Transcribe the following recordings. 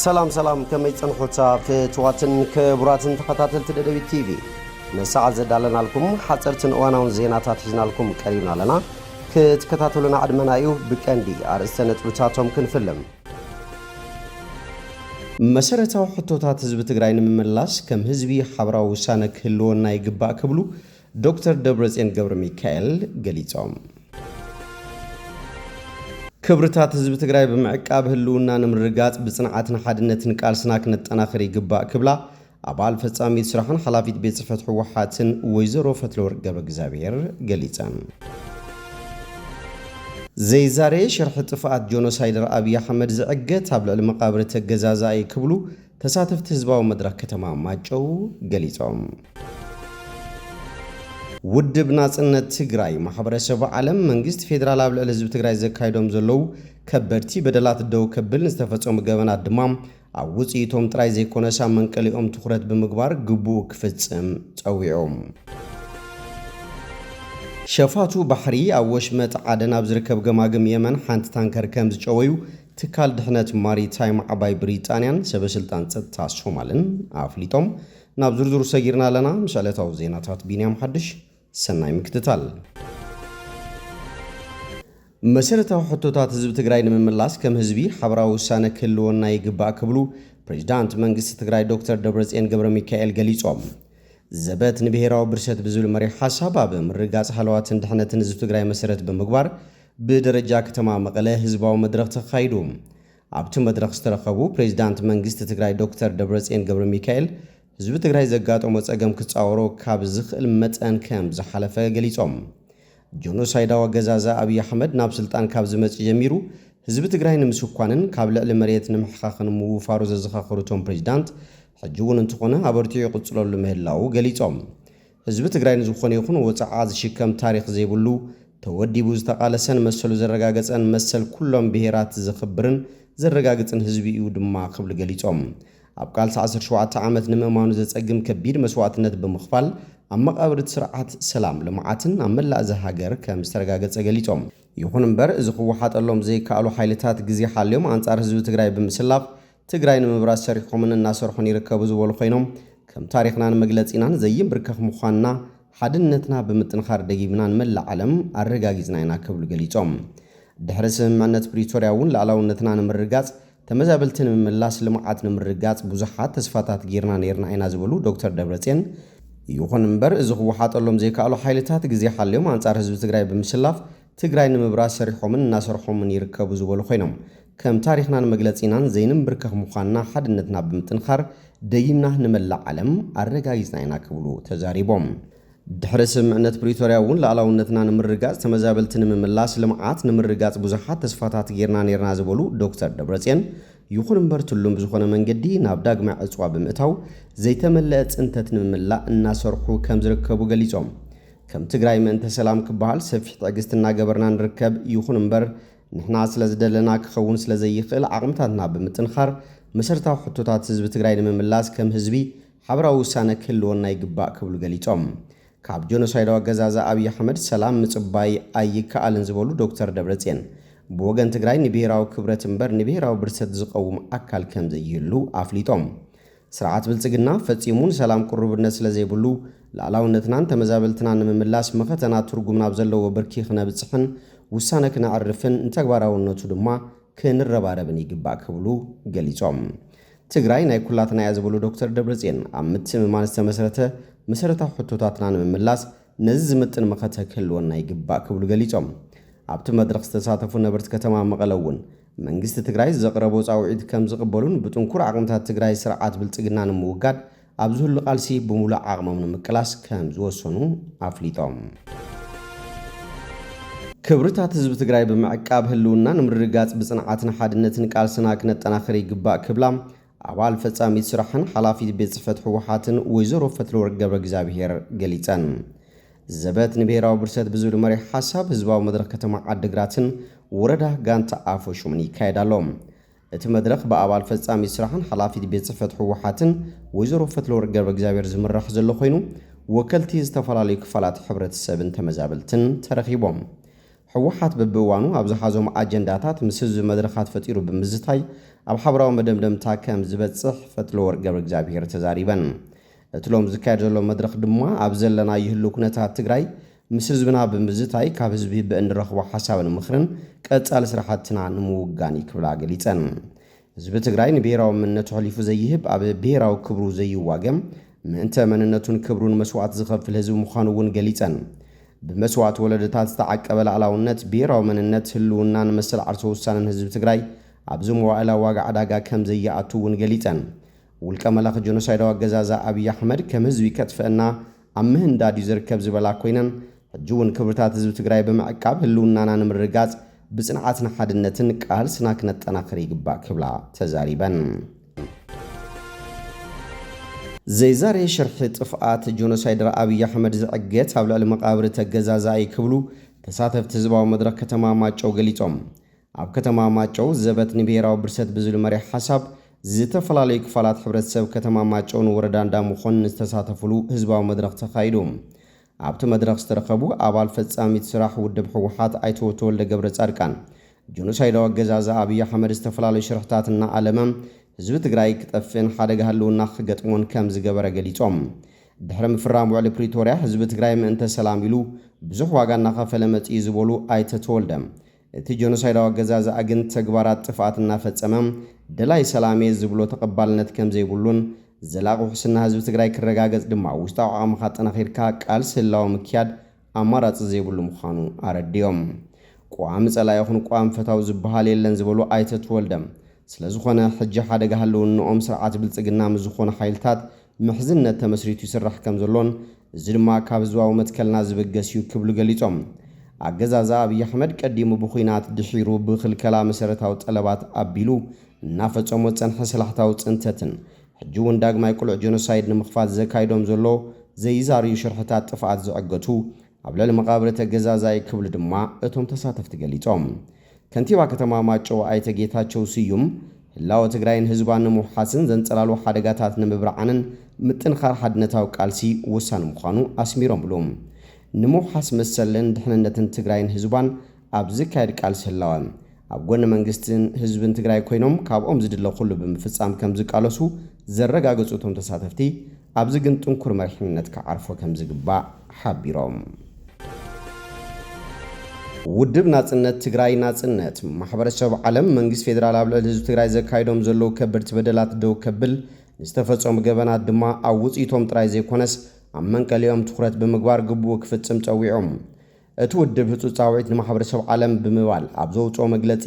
ሰላም ሰላም፣ ከመይ ጸንሑ ፍትዋትን ክቡራትን ተኸታተልቲ ደደቢት ቲቪ? ንሰዓት ዘዳለናልኩም ሓጸርትን እዋናውን ዜናታት ሒዝናልኩም ቀሪብና ኣለና። ክትከታተሉና ዕድመና እዩ። ብቀንዲ ኣርእስተ ነጥብታቶም ክንፍልም። መሰረታዊ ሕቶታት ህዝቢ ትግራይ ንምምላስ ከም ህዝቢ ሓበራዊ ውሳነ ክህልወና ይግባእ ክብሉ ዶክተር ደብረጽዮን ገብረ ሚካኤል ገሊጾም። ክብርታት ህዝቢ ትግራይ ብምዕቃብ ህልውና ንምርግጋጽ ብጽንዓትን ሓድነትን ቃልስና ክነጠናኽር ይግባእ ክብላ ኣባል ፈጻሚት ስራሕን ሓላፊት ቤት ጽሕፈት ህወሓትን ወይዘሮ ፈትለወርቅ ገብረ እግዚኣብሔር ገሊጸን። ዘይዛረየ ሽርሒ ጥፍኣት ጆኖሳይደር ኣብይ ኣሕመድ ዝዕገት ኣብ ልዕሊ መቓብር ተገዛዛኢ ክብሉ ተሳተፍቲ ህዝባዊ መድረኽ ከተማ ማጨው ገሊጾም። ውድብ ናጽነት ትግራይ ማሕበረሰብ ዓለም መንግስቲ ፌዴራል ኣብ ልዕሊ ህዝቢ ትግራይ ዘካይዶም ዘለዉ ከበድቲ በደላት ደው ከብል ንዝተፈጸሙ ገበናት ድማ ኣብ ውጽኢቶም ጥራይ ዘይኮነስ ኣብ መንቀሊኦም ትኹረት ብምግባር ግቡኡ ክፍጽም ጸዊዑ። ሸፋቱ ባሕሪ ኣብ ወሽመጥ ዓደን ኣብ ዝርከብ ገማግም የመን ሓንቲ ታንከር ከም ዝጨወዩ ትካል ድሕነት ማሪታይም ዓባይ ብሪጣንያን ሰበስልጣን ጸጥታ ሶማልን ኣፍሊጦም። ናብ ዝርዝሩ ሰጊርና ኣለና። ምስ ዕለታዊ ዜናታት ቢንያም ሓድሽ። ሰናይ ምክትታል። መሰረታዊ ሕቶታት ህዝቢ ትግራይ ንምምላስ ከም ህዝቢ ሓበራዊ ውሳነ ክህልወና ይግባእ ክብሉ ፕሬዚዳንት መንግስቲ ትግራይ ዶክተር ደብረጽዮን ገብረ ሚካኤል ገሊጾም። ዘበት ንብሄራዊ ብርሰት ብዝብል መሪሕ ሓሳብ ኣብ ምርግጋጽ ሃለዋትን ድሕነትን ህዝቢ ትግራይ መሰረት ብምግባር ብደረጃ ከተማ መቐለ ህዝባዊ መድረኽ ተኻይዱ። ኣብቲ መድረኽ ዝተረኸቡ ፕሬዚዳንት መንግስቲ ትግራይ ዶክተር ደብረጽዮን ገብረ ሚካኤል ህዝቢ ትግራይ ዘጋጠሞ ጸገም ክጻወሮ ካብ ዝኽእል መጠን ከም ዝሓለፈ ገሊጾም። ጆኖሳይዳዊ ኣገዛዛ ኣብይ ኣሕመድ ናብ ስልጣን ካብ ዝመጽእ ጀሚሩ ህዝቢ ትግራይ ንምስኳንን ካብ ልዕሊ መሬት ንምሕኻኽን ምውፋሩ ዘዘኻኸሩ እቶም ፕሬዚዳንት፣ ሕጂ እውን እንተኾነ ኣበርቲዑ ይቕጽለሉ ምህላዉ ገሊጾም። ህዝቢ ትግራይ ንዝኾነ ይኹን ወጽዓ ዝሽከም ታሪኽ ዘይብሉ፣ ተወዲቡ ዝተቓለሰን መሰሉ ዘረጋገጸን መሰል ኩሎም ብሄራት ዘኽብርን ዘረጋግጽን ህዝቢ እዩ ድማ ክብሉ ገሊጾም። ኣብ ቃልሲ ዓሰርተ ሸውዓተ ዓመት ንምእማኑ ዘጸግም ከቢድ መስዋዕትነት ብምኽፋል ኣብ መቓብር እቲ ስርዓት ሰላም፣ ልምዓትን ኣብ መላእ እዛ ሃገር ከም ዝተረጋገጸ ገሊጾም። ይኹን እምበር እዚ ክወሓጠሎም ዘይከኣሉ ሓይልታት ግዜ ሓልዮም ኣንጻር ህዝቢ ትግራይ ብምስላፍ ትግራይ ንምብራስ ሰሪሖምን እናሰርሑን ይርከቡ ዝበሉ ኮይኖም፣ ከም ታሪኽናን መግለጺናን ዘይንብርከኽ ምዃንና ሓድነትና ብምጥንኻር ደጊምና ንመላእ ዓለም ኣረጋጊጽና ኢና ክብሉ ገሊጾም። ድሕሪ ስምምዕነት ፕሪቶርያ እውን ሉዓላውነትና ንምርግጋጽ፣ ተመዛበልቲ ንምምላስ፣ ልምዓት ንምርግጋጽ ብዙሓት ተስፋታት ጌርና ነይርና ኢና ዝበሉ ዶክተር ደብረጽዮን፣ ይኹን እምበር እዚ ክወሓጠሎም ዘይከኣሉ ሓይልታት ግዜ ሓልዮም ኣንጻር ህዝቢ ትግራይ ብምስላፍ ትግራይ ንምብራስ ሰሪሖምን እናሰርሖምን ይርከቡ ዝበሉ ኮይኖም፣ ከም ታሪኽናን መግለጺናን ዘይንንብርከኽ ምዃንና ሓድነትና ብምጥንኻር ደጊምና ንመላእ ዓለም ኣረጋጊጽና ኢና ክብሉ ተዛሪቦም። ድሕሪ ስምምዕነት ፕሪቶርያ እውን ሉዓላውነትና ንምርግጋጽ፣ ተመዛበልቲ ንምምላስ፣ ልምዓት ንምርግጋጽ ብዙሓት ተስፋታት ጌርና ነይርና ዝበሉ ዶክተር ደብረጽዮን፣ ይኹን እምበር ትሉም ብዝኾነ መንገዲ ናብ ዳግማይ ዕጽዋ ብምእታው ዘይተመለአ ጽንተት ንምምላእ እናሰርሑ ከም ዝርከቡ ገሊጾም። ከም ትግራይ ምእንተ ሰላም ክበሃል ሰፊሕ ትዕግስቲ እናገበርና ንርከብ። ይኹን እምበር ንሕና ስለ ዝደለና ክኸውን ስለ ዘይኽእል ዓቕምታትና ብምጥንኻር መሰረታዊ ሕቶታት ህዝቢ ትግራይ ንምምላስ ከም ህዝቢ ሓበራዊ ውሳነ ክህልወና ይግባእ ክብሉ ገሊጾም። ካብ ጆኖሳይዳዊ ኣገዛዛ ኣብይ ኣሕመድ ሰላም ምጽባይ ኣይከኣልን ዝበሉ ዶክተር ደብረጽዮን፣ ብወገን ትግራይ ንብሄራዊ ክብረት እምበር ንብሄራዊ ብርሰት ዝቐውም ኣካል ከም ዘይህሉ ኣፍሊጦም። ስርዓት ብልጽግና ፈጺሙ ንሰላም ቅሩብነት ስለ ዘይብሉ፣ ሉዓላውነትናን ተመዛበልትናን ንምምላስ መኸተና ትርጉም ናብ ዘለዎ ብርኪ ክነብጽሕን ውሳነ ክነዕርፍን ንተግባራውነቱ ድማ ክንረባረብን ይግባእ ክብሉ ገሊጾም። ትግራይ ናይ ኩላትና እያ ዝበሉ ዶክተር ደብረጽዮን፣ ኣብ ምትእምማን ዝተመስረተ መሰረታዊ ሕቶታትና ንምምላስ ነዚ ዝምጥን መኸተ ክህልወና ይግባእ ክብሉ ገሊጾም። ኣብቲ መድረኽ ዝተሳተፉ ነበርቲ ከተማ መቐለ እውን መንግስቲ ትግራይ ዘቕረቦ ጻውዒት ከም ዝቕበሉን ብጥንኩር ዓቕምታት ትግራይ ስርዓት ብልጽግና ንምውጋድ ኣብ ዝህሉ ቃልሲ ብምሉእ ዓቕሞም ንምቅላስ ከም ዝወሰኑ ኣፍሊጦም። ክብርታት ህዝቢ ትግራይ ብምዕቃብ ህልውና ንምርግጋጽ ብጽንዓትን ሓድነትን ቃልስና ክነጠናኽር ይግባእ ክብላ ኣባል ፈጻሚት ስራሕን ሓላፊት ቤት ጽሕፈት ህወሓትን ወይዘሮ ፈትለወርቅ ገብረ እግዚኣብሔር ገሊጸን። ዘበት ንብሄራዊ ብርሰት ብዝብል መሪሕ ሓሳብ ህዝባዊ መድረኽ ከተማ ዓድግራትን ወረዳ ጋንታ ኣፎሹምን ይካየድ ኣሎ። እቲ መድረኽ ብኣባል ፈጻሚት ስራሕን ሓላፊት ቤት ጽሕፈት ህወሓትን ወይዘሮ ፈትለወርቅ ገብረ እግዚኣብሔር ዝምራሕ ዘሎ ኮይኑ፣ ወከልቲ ዝተፈላለዩ ክፋላት ሕብረተሰብን ተመዛበልትን ተረኺቦም። ህወሓት በብእዋኑ ኣብ ዝሓዞም ኣጀንዳታት ምስ ህዝቢ መድረኻት ፈጢሩ ብምዝታይ ኣብ ሓበራዊ መደምደምታ ከም ዝበፅሕ ፈትለወርቅ ገብረ እግዚኣብሔር ተዛሪበን። እቲ ሎም ዝካየድ ዘሎ መድረኽ ድማ ኣብ ዘለና ይህሉ ኩነታት ትግራይ ምስ ህዝብና ብምዝታይ ካብ ህዝቢ ብእንረኽቦ ሓሳብን ምኽርን ቀፃሊ ስራሕትና ንምውጋን እዩ ክብላ ገሊፀን። ህዝቢ ትግራይ ንብሄራዊ መንነቱ ኣሕሊፉ ዘይህብ፣ ኣብ ብሄራዊ ክብሩ ዘይዋገም፣ ምእንተ መንነቱን ክብሩን መስዋእቲ ዝኸፍል ህዝቢ ምዃኑ እውን ገሊፀን። ብመስዋእቲ ወለደታት ዝተዓቀበ ላዕላውነት፣ ብሄራዊ መንነት፣ ህልውናን መሰል ዓርሰ ውሳነን ህዝቢ ትግራይ ኣብዚ መዋእላ ዋጋ ዕዳጋ ከም ዘይኣቱ እውን ገሊፀን። ውልቀ መላኺ ጀኖሳይዳዊ ኣገዛዛ ኣብይ ኣሕመድ ከም ህዝቢ ከጥፍአና ኣብ ምህንዳድ እዩ ዝርከብ ዝበላ ኮይነን፣ ሕጂ እውን ክብርታት ህዝቢ ትግራይ ብምዕቃብ ህልውናና ንምርግጋፅ ብፅንዓትን ሓድነትን ቃልስና ክነጠናኽር ይግባእ ክብላ ተዛሪበን። ዘይዛሬ ሽርሒ ጥፍኣት ጀኖሳይደር ኣብይ ኣሕመድ ዝዕገት ኣብ ልዕሊ መቓብር ተገዛዛኢ ክብሉ ተሳተፍቲ ህዝባዊ መድረኽ ከተማ ማጨው ገሊጾም። ኣብ ከተማ ማጨው ዘበት ንብሄራዊ ብርሰት ብዝብል መሪሕ ሓሳብ ዝተፈላለዩ ክፋላት ሕብረተሰብ ከተማ ማጨውን ወረዳ እንዳመኾን ዝተሳተፉሉ ህዝባዊ መድረኽ ተኻይዱ። ኣብቲ መድረኽ ዝተረኸቡ ኣባል ፈጻሚት ስራሕ ውድብ ህወሓት ኣይተ ተወልደ ገብረ ጻድቃን፣ ጀኖሳይዳዊ ኣገዛዛ ኣብይ ኣሕመድ ዝተፈላለዩ ሽርሕታት እናኣለመ ህዝቢ ትግራይ ክጠፍእን ሓደጋ ህልውና ክገጥሞን ከም ዝገበረ ገሊጾም። ድሕሪ ምፍራም ውዕሊ ፕሪቶርያ ህዝቢ ትግራይ ምእንተ ሰላም ኢሉ ብዙሕ ዋጋ እናኸፈለ መጺኡ ዝበሉ ኣይተ ተወልደ፣ እቲ ጀኖሳይዳዊ ኣገዛዝኣ ግን ተግባራት ጥፍኣት እናፈጸመ ደላይ ሰላም እየ ዝብሎ ተቐባልነት ከም ዘይብሉን ዘላቒ ውሕስና ህዝቢ ትግራይ ክረጋገጽ ድማ ውሽጣዊ ዓቕምኻ ኣጠናኺርካ ቃልሲ ህላወ ምክያድ ኣማራጺ ዘይብሉ ምዃኑ ኣረዲኦም። ቋሚ ጸላኢ ይኹን ቋሚ ፈታዊ ዝበሃል የለን ዝበሉ ኣይተ ተወልደ፣ ስለ ዝኾነ ሕጂ ሓደጋ ህልውንኦም ስርዓት ብልጽግና ምስ ዝኾኑ ሓይልታት ምሕዝነት ተመስሪቱ ይስራሕ ከም ዘሎን እዚ ድማ ካብ ህዝባዊ መትከልና ዝብገስ እዩ ክብሉ ገሊጾም። ኣገዛዛ ኣብይ ኣሕመድ ቀዲሙ ብኹናት ድሒሩ ብኽልከላ መሰረታዊ ጠለባት ኣቢሉ እናፈጸሞ ዝጸንሐ ሰላሕታዊ ጽንተትን ሕጂ እውን ዳግማይ ቅሉዕ ጀኖሳይድ ንምኽፋት ዘካይዶም ዘሎ ዘይዛርዩ ሽርሕታት ጥፍኣት ዝዕገቱ ኣብ ልዕሊ መቓብር ተገዛዛኢ ክብሉ ድማ እቶም ተሳተፍቲ ገሊጾም። ከንቲባ ከተማ ማጨው ኣይተ ጌታቸው ስዩም ህላወ ትግራይን ህዝባን ንምውሓስን ዘንጸላሉ ሓደጋታት ንምብርዓንን ምጥንኻር ሓድነታዊ ቃልሲ ወሳኒ ምዃኑ ኣስሚሮምሉ። ንምውሓስ መሰልን ድሕንነትን ትግራይን ህዝባን ኣብ ዝካየድ ቃልሲ ህላወ ኣብ ጎኒ መንግስትን ህዝብን ትግራይ ኮይኖም ካብኦም ዝድለ ኩሉ ብምፍጻም ከም ዝቃለሱ ዘረጋገጹ እቶም ተሳተፍቲ፣ ኣብዚ ግን ጥንኩር መሪሕነት ክዓርፎ ከም ዝግባእ ሓቢሮም። ውድብ ናጽነት ትግራይ ናጽነት፣ ማሕበረሰብ ዓለም መንግስቲ ፌደራል ኣብ ልዕሊ ህዝቢ ትግራይ ዘካይዶም ዘለዉ ከበድቲ በደላት ደው ከብል፣ ንዝተፈጸሙ ገበናት ድማ ኣብ ውጽኢቶም ጥራይ ዘይኮነስ ኣብ መንቀሊኦም ትኹረት ብምግባር ግቡኡ ክፍጽም ጸዊዖም። እቲ ውድብ ህጹጽ ጻውዒት ንማሕበረሰብ ዓለም ብምባል ኣብ ዘውጽኦ መግለጺ፣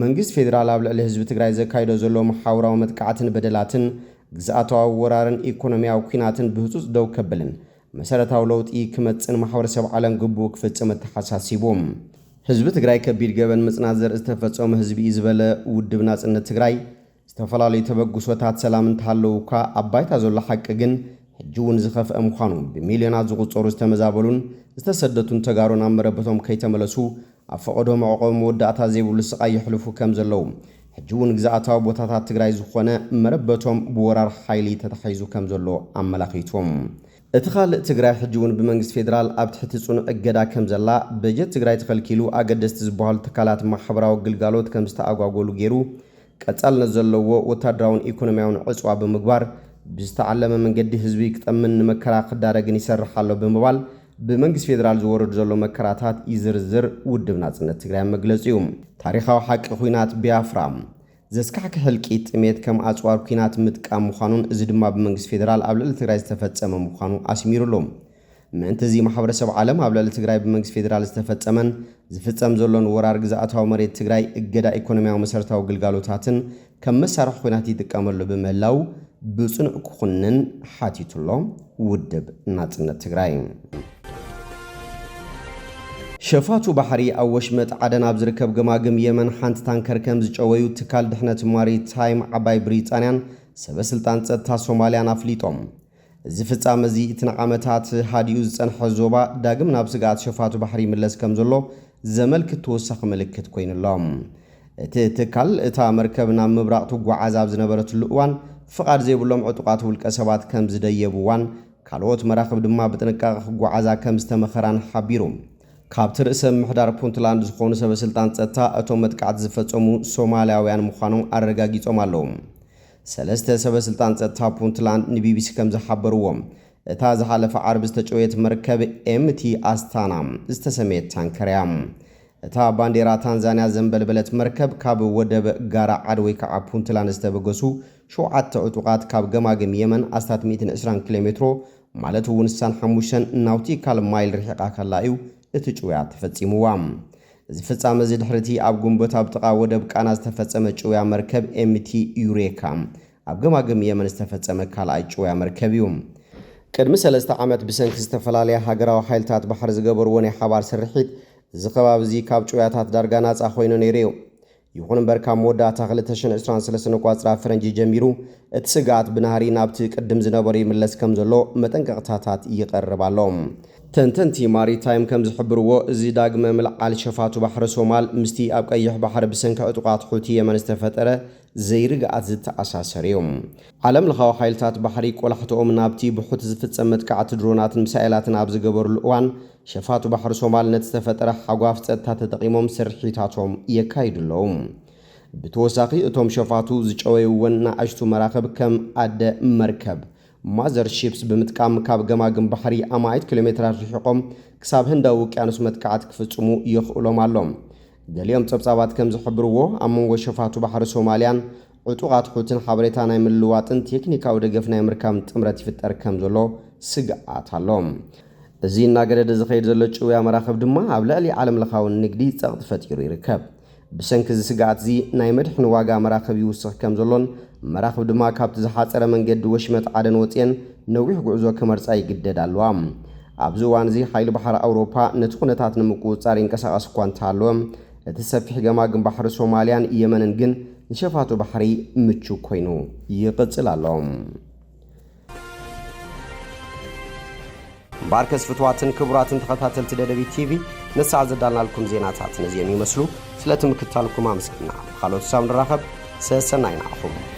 መንግስቲ ፌደራል ኣብ ልዕሊ ህዝቢ ትግራይ ዘካይዶ ዘሎ መሓውራዊ መጥቃዕትን በደላትን፣ ግዝኣታዊ ወራርን ኢኮኖሚያዊ ኲናትን ብህጹጽ ደው ከብልን መሰረታዊ ለውጢ ክመጽእን ማሕበረሰብ ዓለም ግቡኡ ክፍጽም ኣተሓሳሲቡ። ህዝቢ ትግራይ ከቢድ ገበን ምጽናት ዘርኢ ዝተፈጸመ ህዝቢ እዩ ዝበለ ውድብ ናጽነት ትግራይ፣ ዝተፈላለዩ ተበግሶታት ሰላም እንተሃለዉ እኳ ኣብ ባይታ ዘሎ ሓቂ ግን ሕጂ እውን ዝኸፍአ ምዃኑ፣ ብሚልዮናት ዝቑጸሩ ዝተመዛበሉን ዝተሰደቱን ተጋሩ ናብ መረበቶም ከይተመለሱ ኣብ ፈቐዶ መዕቆቢ መወዳእታ ዘይብሉ ስቓይ የሕልፉ ከም ዘለዉ፣ ሕጂ እውን ግዝኣታዊ ቦታታት ትግራይ ዝኾነ መረበቶም ብወራር ሓይሊ ተታሒዙ ከም ዘሎ ኣመላኺቱ። እቲ ካልእ ትግራይ ሕጂ እውን ብመንግስቲ ፌደራል ኣብ ትሕቲ ጽኑዕ እገዳ ከም ዘላ፣ በጀት ትግራይ ተኸልኪሉ ኣገደስቲ ዝበሃሉ ትካላት ማሕበራዊ ግልጋሎት ከም ዝተኣጓጎሉ ገይሩ ቀጻልነት ዘለዎ ወታደራውን ኢኮኖሚያውን ዕጽዋ ብምግባር ብዝተዓለመ መንገዲ ህዝቢ ክጠምን ንመከራ ክዳረግን ይሰርሕ ኣሎ ብምባል ብመንግስቲ ፌደራል ዝወርድ ዘሎ መከራታት ይዝርዝር ውድብ ናጽነት ትግራይ መግለጺኡ። ታሪኻዊ ሓቂ ኲናት ቢያፍራ ዘስካሕክሕ ህልቂት ጥሜት ከም ኣጽዋር ኲናት ምጥቃም ምዃኑን እዚ ድማ ብመንግስቲ ፌደራል ኣብ ልዕሊ ትግራይ ዝተፈጸመ ምዃኑ ኣስሚሩሉ። ምእንቲ እዚ ማሕበረሰብ ዓለም ኣብ ልዕሊ ትግራይ ብመንግስቲ ፌደራል ዝተፈጸመን ዝፍጸም ዘሎን ወራር ግዝኣታዊ መሬት ትግራይ፣ እገዳ ኢኮኖሚያዊ መሰረታዊ ግልጋሎታትን ከም መሳርሒ ኲናት ይጥቀመሉ ብምህላው ብጽኑዕ ክኹንን ሓቲቱ ኣሎ ውድብ ናጽነት ትግራይ። ሸፋቱ ባሕሪ ኣብ ወሽመጥ ዓደን ኣብ ዝርከብ ገማግም የመን ሓንቲ ታንከር ከም ዝጨወዩ ትካል ድሕነት ማሪታይም ዓባይ ብሪጣንያን ሰበ ስልጣን ጸጥታ ሶማልያን ኣፍሊጦም። እዚ ፍጻመ እዚ እቲ ንዓመታት ሃዲኡ ዝጸንሐ ዞባ ዳግም ናብ ስግኣት ሸፋቱ ባሕሪ ይምለስ ከም ዘሎ ዘመልክት ተወሳኺ ምልክት ኮይኑ ኣሎ። እቲ ትካል እታ መርከብ ናብ ምብራቕ ትጓዓዝ ኣብ ዝነበረትሉ እዋን ፍቓድ ዘይብሎም ዕጡቓት ውልቀ ሰባት ከም ዝደየብዋን ካልኦት መራኽብ ድማ ብጥንቃቐ ክጓዓዛ ከም ዝተመኸራን ሓቢሩ። ካብቲ ርእሰ ምምሕዳር ፑንትላንድ ዝኾኑ ሰበ ስልጣን ጸጥታ፣ እቶም መጥቃዕቲ ዝፈጸሙ ሶማልያውያን ምዃኖም ኣረጋጊጾም ኣለዉ። ሰለስተ ሰበ ስልጣን ጸጥታ ፑንትላንድ ንቢቢሲ ከም ዝሓበርዎ፣ እታ ዝሓለፈ ዓርቢ ዝተጨወየት መርከብ ኤምቲ ኣስታና ዝተሰመየት ታንከር እያ። እታ ባንዴራ ታንዛንያ ዘንበልበለት መርከብ ካብ ወደብ ጋራ ዓድ ወይ ከዓ ፑንትላንድ ዝተበገሱ ሸውዓተ ዕጡቓት ካብ ገማግም የመን ኣስታት ሚእትን ዕስራን ኪሎ ሜትሮ፣ ማለት እውን ስሳን ሓሙሽተን ናውቲካል ማይል ርሒቓ ከላ እዩ እቲ ጭውያ ተፈጺምዋ። እዚ ፍጻመ እዚ ድሕሪ እቲ ኣብ ጉንበት ኣብ ጥቓ ወደብ ቃና ዝተፈጸመ ጭውያ መርከብ ኤምቲ ዩሬካ ኣብ ገማግም የመን ዝተፈጸመ ካልኣይ ጭውያ መርከብ እዩ። ቅድሚ ሰለስተ ዓመት ብሰንኪ ዝተፈላለያ ሃገራዊ ሓይልታት ባሕሪ ዝገበርዎ ናይ ሓባር ስርሒት፣ እዚ ከባቢ እዚ ካብ ጭውያታት ዳርጋ ናጻ ኮይኑ ነይሩ እዩ። ይኹን እምበር፣ ካብ መወዳእታ ክልተ ሽሕን ዕስራን ሰለስተን ቆጽራ ፈረንጂ ጀሚሩ፣ እቲ ስግኣት ብናህሪ ናብቲ ቅድም ዝነበሮ ይምለስ ከም ዘሎ መጠንቀቕታታት ይቐርብ ኣሎ። ተንተንቲ ማሪታይም ከም ዝሕብርዎ፣ እዚ ዳግመ ምልዓል ሸፋቱ ባሕሪ ሶማል ምስቲ ኣብ ቀይሕ ባሕሪ ብሰንኪ ዕጡቓት ሑቲ የመን ዝተፈጠረ ዘይርግኣት ዝተኣሳሰር እዩ። ዓለም ለኻዊ ሓይልታት ባሕሪ ቆላሕትኦም ናብቲ ብሑቲ ዝፍጸም መጥቃዕቲ ድሮናትን ሚሳኤላትን ኣብ ዝገበሩሉ እዋን፣ ሸፋቱ ባሕሪ ሶማል ነቲ ዝተፈጠረ ሓጓፍ ጸጥታ ተጠቒሞም ስርሒታቶም የካይዱ ኣለዉ። ብተወሳኺ፣ እቶም ሸፋቱ ዝጨወይወን ንኣሽቱ መራኽብ ከም ኣደ መርከብ፣ ማዘር ሺፕስ፣ ብምጥቃም ካብ ገማግም ባሕሪ ኣማኢት ኪሎ ሜትራት ርሒቖም ክሳብ ህንዳዊ ውቅያኖስ መጥቃዕቲ ክፍጽሙ የኽእሎም ኣሎ። ገሊኦም ጸብጻባት ከም ዝሕብርዎ፣ ኣብ መንጎ ሸፋቱ ባሕሪ ሶማልያን ዕጡቓት ሑትን ሓበሬታ ናይ ምልልዋጥን ቴክኒካዊ ደገፍ ናይ ምርካብን ጥምረት ይፍጠር ከም ዘሎ ስግኣት ኣሎ። እዚ እናገደደ ዝኸይድ ዘሎ ጭውያ መራኽብ ድማ ኣብ ልዕሊ ዓለም ለኻዊ ንግዲ ጸቕጢ ፈጢሩ ይርከብ። ብሰንኪ እዚ ስግኣት እዚ ናይ መድሕን ዋጋ መራኽብ ይውስኽ ከም ዘሎን መራኽብ ድማ ካብቲ ዝሓጸረ መንገዲ ወሽመጥ ዓደን ወጽየን ነዊሕ ጉዕዞ ክመርጻ ይግደዳ ኣለዋ። ኣብዚ እዋን እዚ ሓይሊ ባሕሪ ኣውሮፓ ነቲ ኩነታት ንምቁጽጻር ይንቀሳቐስ እኳ እንተሃለወ፣ እቲ ሰፊሕ ገማግም ባሕሪ ሶማልያን የመንን ግን ንሸፋቱ ባሕሪ ምቹ ኮይኑ ይቕጽል ኣሎ። እምበኣርከስ ፍትዋትን ክቡራትን ተኸታተልቲ ደደቢት ቲቪ፣ ንሰዓት ዘዳልናልኩም ዜናታት ነዚኦም ይመስሉ። ስለቲ ምክታልኩም ኣመስግና። ብኻልኦት ክሳብ ንራኸብ፣ ሰሰናይ ንዓኹም።